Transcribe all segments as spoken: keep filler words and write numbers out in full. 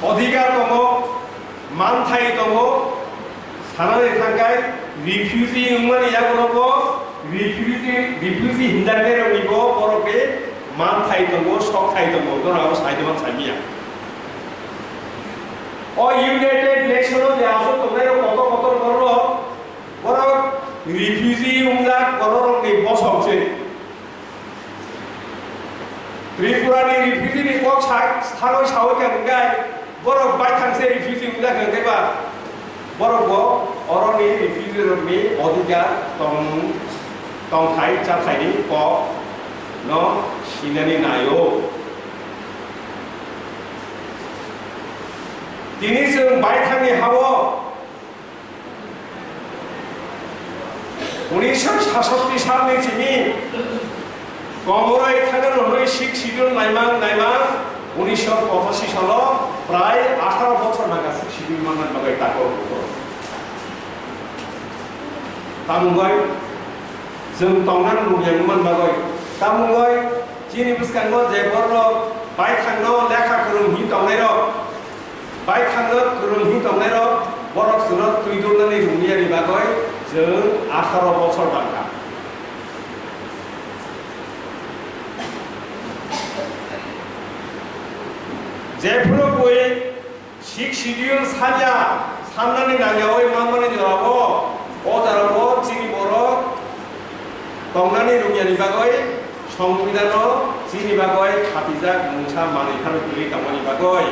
Odhikar tongo, manthai tongo, sanani thangkai refugee wngmani yagulogo refugee, refugee hinjaknairokni bo borokni manthai tongo, sokthai tongo, norok abo saidoman saimanya. O United Nation o je aswk tongnairok kotor kotor borok, borok refugee wngjak bororokni bosong se. Tripura ni refugee ni kok sa-, sagwi sawi kha hwnkhe borok baithang se refugee wngjak hwnkhe ba borok bo oroni refugee rokni odhikar tong-, tongthai chathai ni kok no sinani naio. Tini chwng baithang ni hao Unisho sasatti salni simi komoroi thangna hwnwi Sixth Schedule naimang naimang unisho pochashi salo prai atharo bochor naga Sixth Schedule manna bagwi tako. Tamungoi chwng tongnang rukya wngman bagwi. Tamungoi chini bwskango je borok baithangno lekha kwrwng hi tongnairok, baithangno kwrwng hi tongnairok, borok chwngno twi dulnani rwngya ni bagwi chwng atharo bochor tangkha. Jephuru bui Sixth Schedule sanya, sannani nangyawi manmani jorao, o jorao chini borok tongnani rwngya ni bagwi Songbidan o chini bagwi khatijak mungsa manwi phano kwrwi tongmani bagwi.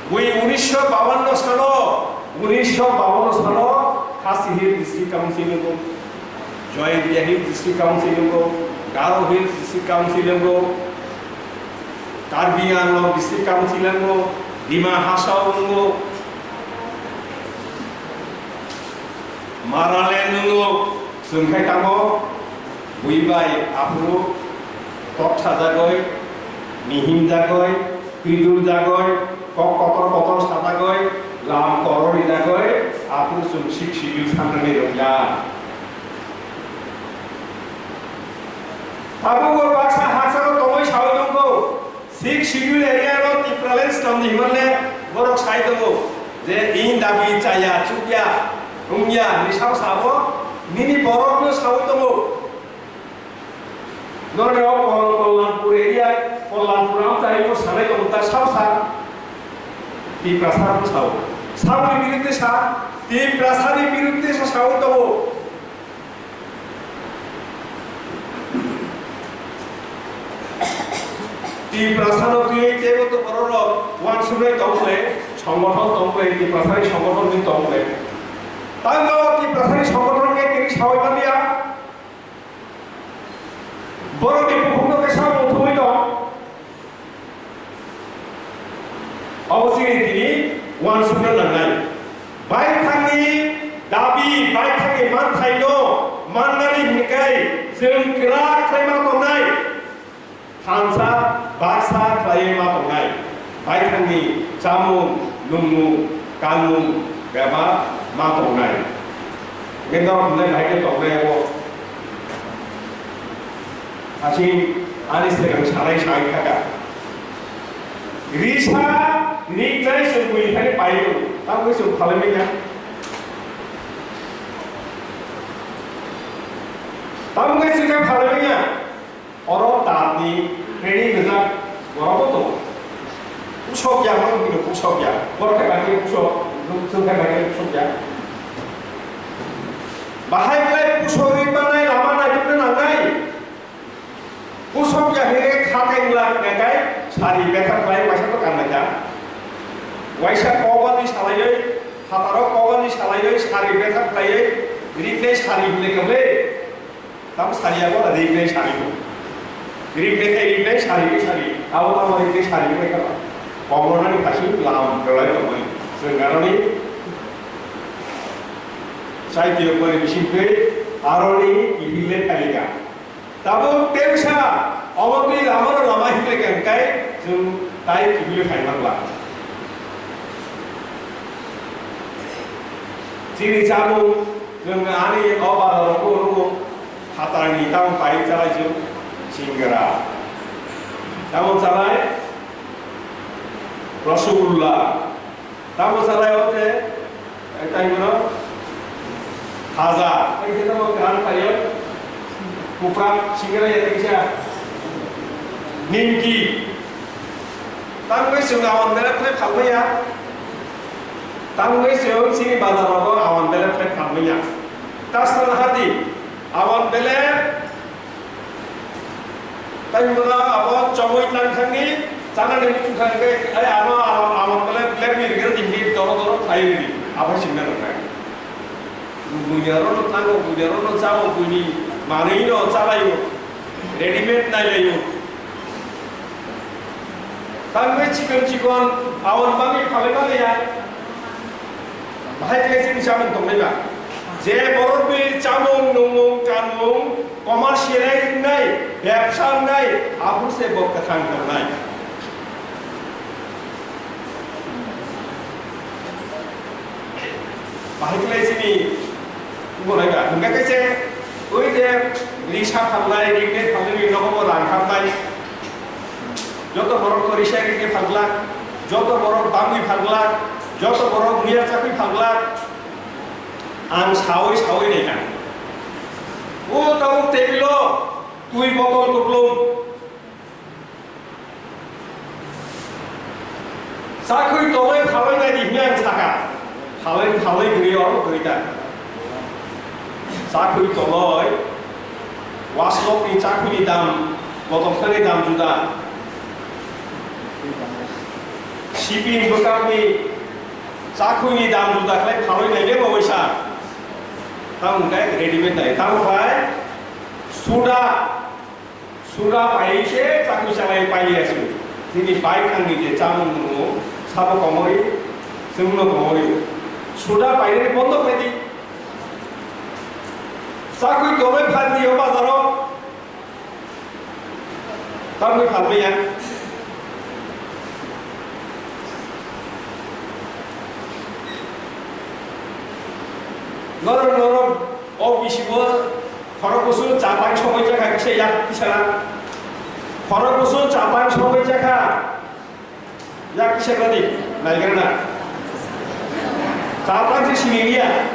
Bui unisho bawanno salo, unisho bawanno salo Khasi Hill District Council wngo, Jaintia Hill District Council wngo, Garo Hill District Council wngo, Karbi Anglong District Council wngo, Dima Hasao wngo, Maraland wngo, chwng khai tamo bui bai aphuru tok sajagoi, mihim jagoi, twidul jagoi, kok kotor kotor sajagoi, lam korori jagoi, aphuru chwng Sixth Schedule sanani rwngya. Tabukbo baksa haksano tongwi sawi tongkho. Sixth Schedule area no Tipraland swnamdi hwnle borok sai tongo je in dabi chaya, chukya, wngya hinwi sao sabo, nini borokno sawi tongo. Norok Kol-, Kollanpur area, Kollanpur amchai bo sanai tongo ta sao sa. Tiprasa bo sao. Saboni biruddhe sa, Tiprasani biruddhe sa sawi tongo. Tiprasano twiwi teibo to bororok uansuknai tongkhe, songothon tongkhe, Tiprasani songothon ni tongkhe. Tangbo Tiprasani songothon khe tini sawi manliya. Borokni bukhukno khe samung thumwi tong. Obo chini tini uansukna nangnai. Baithangni dabi, baithangni manthaino mannani hwnwi kai chwng kwrak khlai ma tongnai. Thansa, baksa khlaiwi ma tongnai. Baithangni chamung, nungmung, kanmung bebak ma tongnai. Hwnkhe norok hwnlai bahai khe tongnai abo. Asing ani swkang sanai sai khaka. Risa, riknai chwng buini thani paio, tamo chwng phalwi manya. Tamo khe chwng khe phalwi manya. Oro tatni training rijak borok bo tongo. Pusok ya, borok bini pusok ya. Borok khe bai khe pusok, nuk chwng khe bai khe pusok ya. Bahai khlai pusok ri manai lama naitugna nangnai. Pusok ya hwnwi kha khe wngla hwnwi khe sari bethak khlai waisa to kanna kha. Waisa kokbani salaiwi, phataro kokbani salaiwi sari bethak khlaiwi riknai sari hwnwi khe ble. Tamo sari ya bo riknai sari bo. Riknai khe riknai sari khe sari. Abo tamo riknai sari bo khe ba. Kokbornani phaising lam kwlai tongmani. Chwng aroni chai tiyokmani bising twi aroni kiphil le phaikha. Tabuk tei wngsa, omo twi lamano lama hinlai khe hwnkhe chwng tai kiphilwi phai mangla. Chini chamung, chwng ani o bazar rokbo rwo, phatarni tamo pai chalai chwng, singra. Tamo salai rasgulla. Tamo salai hote, eh, tai mano, haja. Ai khe tamo gran payo, kuprak singera ya kisa. Nimki. Tamo sing awan bele play phalmaya. Tamo sing sini bazar rogo awan bele play phalmaya. Tasna hadi, awan bele Tei mona abo chongwi tlang thangni, chanani muchung thangkhe, ai ano, ano, ano bele black ni rigre dingni doro doro khai ri, abo singna nang nai. Buini aro no thango, buini aro no chao, buini manwi no chalaio, readymade nailaio. Tangwi chikon chikon, aboni bagwi phalwi maliya. Bahai khe chini chamung tongnai ba. Je borok ni chamung, nungmung, kanmung, commercial wngnai, bebsa wngnai, aphuru se bo kwthang tongnai. Bahai khe chini tongnai ba. Hingkha khe se, oi je, risa phalnai, ringnai phalnai, nogo bo rang khamnai. Joto borok to risa ringnai phalglak, joto borok bangwi phalglak, joto borok muya chakwi phalglak. Ang sawi sawi naikha. O tabuk tebilo twi botol kuplung. Chakwi toloi phalwi naidi hwnwi ang sakha. Phalwi phalwi gwi oro gwi ta. Chakwi toloi waslokni chakwini dam, botol khani dam juda. Siping bwkakni chakwini dam juda khlai phalwi naide bo waisa. Tamo hwnkhe readymade nai. Tamo khai suda, suda pai se chakwi chalai pai ya su. Nini bai thangni je chamung nungo sabo komori, chwngno komori. Suda painani bondo khlai di. Chakwi toloi phan di o bazaro. Tamni phalmaya. Norok, norok, o bisingo khorok kusu chatang songwi jakha kisa yak kisa na. Khorok kusu chatang songwi jakha. Yak kisa kadi, naigra na. Chatang se sini liya.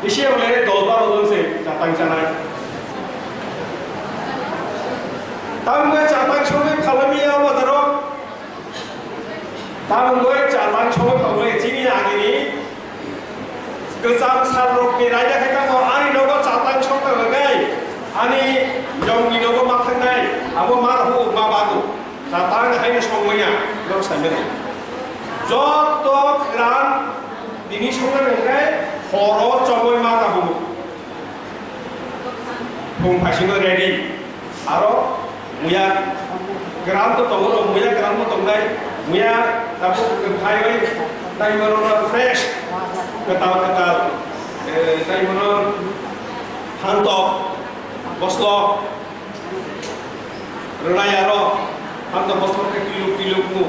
Isi yang lere dos baro jon se chatang chanai. Tamungoi chatang songwi phalmaya bazaro. Tamungoi chatang songwi phalmaya chini agini. Kwcham sal rok ni raida khai tamo ani nogo chatang songna rwgwi ani jongni nogo ma thangnai abo ma rw ma bago chatang hai no songmaya nok saimani joto khran tini songna rwgwi horo choboi ma tabuk. Phung phaisingo ready. Aro muya gram to tongo, muya gram to tongnai, muya tabuk phaiwi tai mano fresh, kwtal kwtal, eh, tai mano hantok, boslo, rwnai aro, hantok boslo khe twiluk twiluk mu.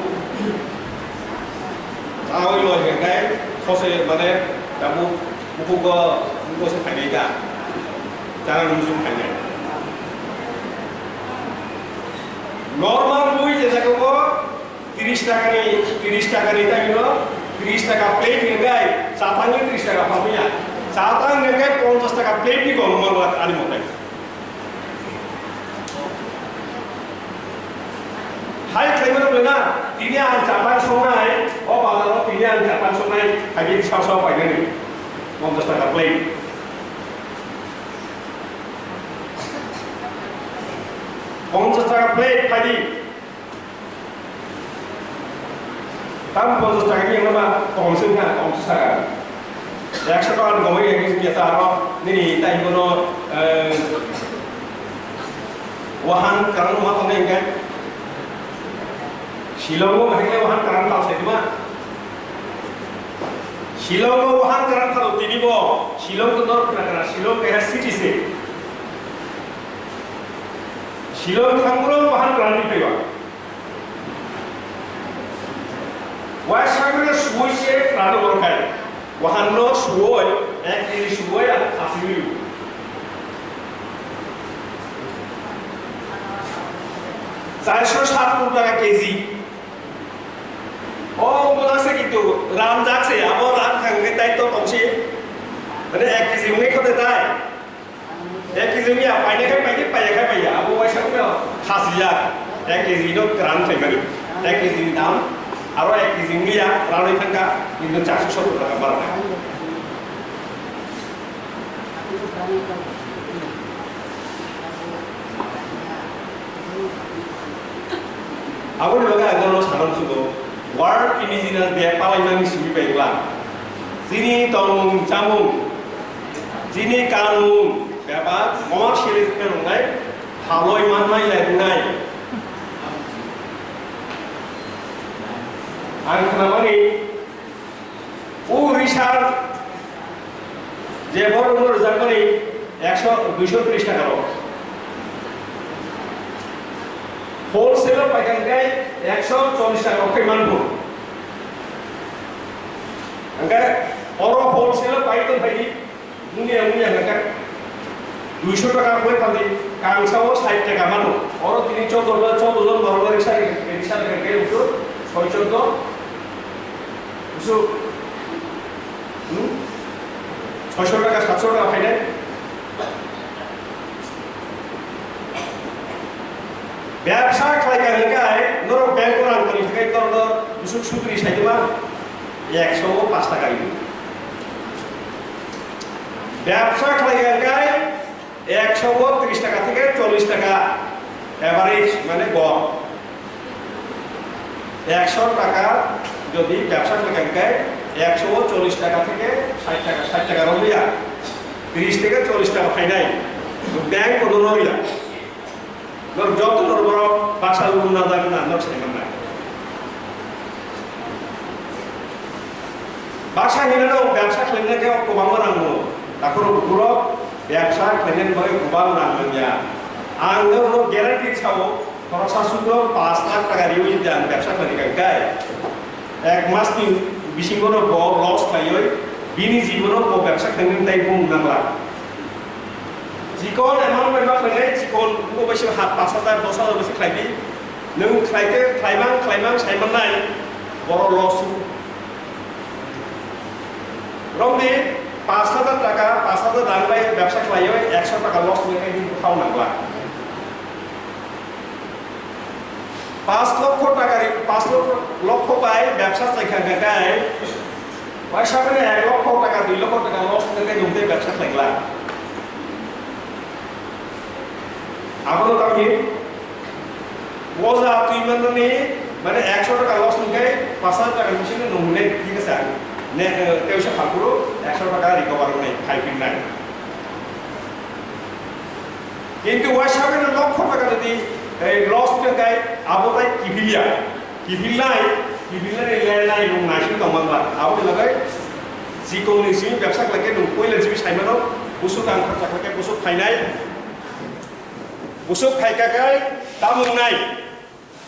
Chawi loi hwnkhe those mane tabuk bukugo buko se phainai da. Chana nung sung phainai. Normal mui je jago bo tris taka ni, tris taka ni tai no tris taka plate ni gai chatang ni tris taka phamya. Chatang ni gai ponchas taka plate ni gom mangla ani motai. Hai khlaimano bwlena, tini ang chapang songnai, o bazaro tini ang chapang songnai, hai bini saosa painani, ponchas taka plate. Ponchas taka plate phaidi. Tam ponchas taka ni wngma kom sing kha, ponchas taka. Ekso taka ni gomai ya kisa ta aro nini tai bono, eh, wahan karang ma tongnai hingkhe. Shillong o bahai khe wahan karang tal sai ma. Shillong o wahan karang tal tini bo. Shillong to nor kra kra, Shillong kaya city se. Shillong thangmuro wahan karang ni paiwa. Waisagwi suwi se kwrwngno borok hai. Wahanno suwoi, ek minute suwoi, aswk minute. Charso sattur taka keji. O, wngkha se kintu ran jak se, abo ran thang khe tai to tong se. Mane ek keji wngwi kho de tai. Ek keji wngya, paina khe paidi, paiya khe paiya. Abo waisa wngkha khasijak. Ek keji no kwran khlaimani. Ek keji ni dam, aro ek keji wngya, ranwi thangkha, kintu charso sattur taka barna. Aboni bagwi ang nono sana muchungo, World Indigenous Day palaimani simi bai wngla. Chini tongmung chamung, chini kanmung, bebak commercialist khe wngnai, phalwi manmai lai wngnai. Ang khnamani, o research je borokno rwjakmani ekso, duiso tris taka rok. Wholesale o paikha hwnkhe ekso chollish taka rok khe manphu. Hwnkhe oro wholesale o pai tong phaidi, wngya wngya hwnkhe duiso taka khlai phaldi, kangsa o sait taka mano. Oro tini choudo jon, choudo jon borok riksa, riksa rikha khe wngkha soi choudo. Busu. Hmm? Soiso taka, satso taka phainai. Bebsa khlai ka hwnkhe, norok bank o rang toni thangwi norok no busuk sutri saitoma ekso o pash taka rw. Bebsa khlai ka hwnkhe, ekso o tris taka theke chollish taka average, mane gom. Ekso taka jodi bebsa khlai kha hwnkhe, ekso o chollish taka theke sait taka, sait taka rw ya, tris theke chollish taka phainai, bank kono rw ya. Norok joto norok borok baksa lum na jak na norok sai manai. Baksa hinwi no bebsa khlaina khe kwbangma rang nango. Takhurok bukhurok bebsa khlainani bagwi kwbang rang nangya. Ang norokno guarantee sao, khoroksa sukno pash lakh taka riwi jodi ang bebsa khlaina khe, ek masni bisingo no bo loss khaiwi bini jibono bo bebsa khlainani tei bumung nangla. Chikon amount bai ma khlainai, chikon bugo bai se hat pash hajar, dos hajar bai se khlai di. Nwng khlai khe khlaimang, khlaimang sai mannai, borok loss. Romdi pash hajar taka, pash hajar rang bai bebsa khlaiwi ekso taka loss wngkha, bini bwkhao nangla. Pash lokho taka ri, pash lokho, lokho bai bebsa chaikha hwnkhe kai, waisa bini ek lokho taka, dui lokho taka loss wngkhe kai, nwng tei bebsa khlai glak. Abono tamni boja twi manmani, mane ekso taka loss wngkhe pash hajar taka bisingo nwng hwnwi thik asa ne, eh, teisa phalphuru ekso taka recover wngnai, phai phinnai. Kintu waisa bini lokho taka jodi, eh, loss wngkhe kai, abo tai kiphilya. Kiphilnai, kiphilnai lenai nwng naising tongmangba. Aboni bagwi chikon ni simi bebsa khlai khe nwng puila simi sai mano, busuk ang khorcha khlai khe busuk phainai. Busuk phaikha khe tamo wngnai.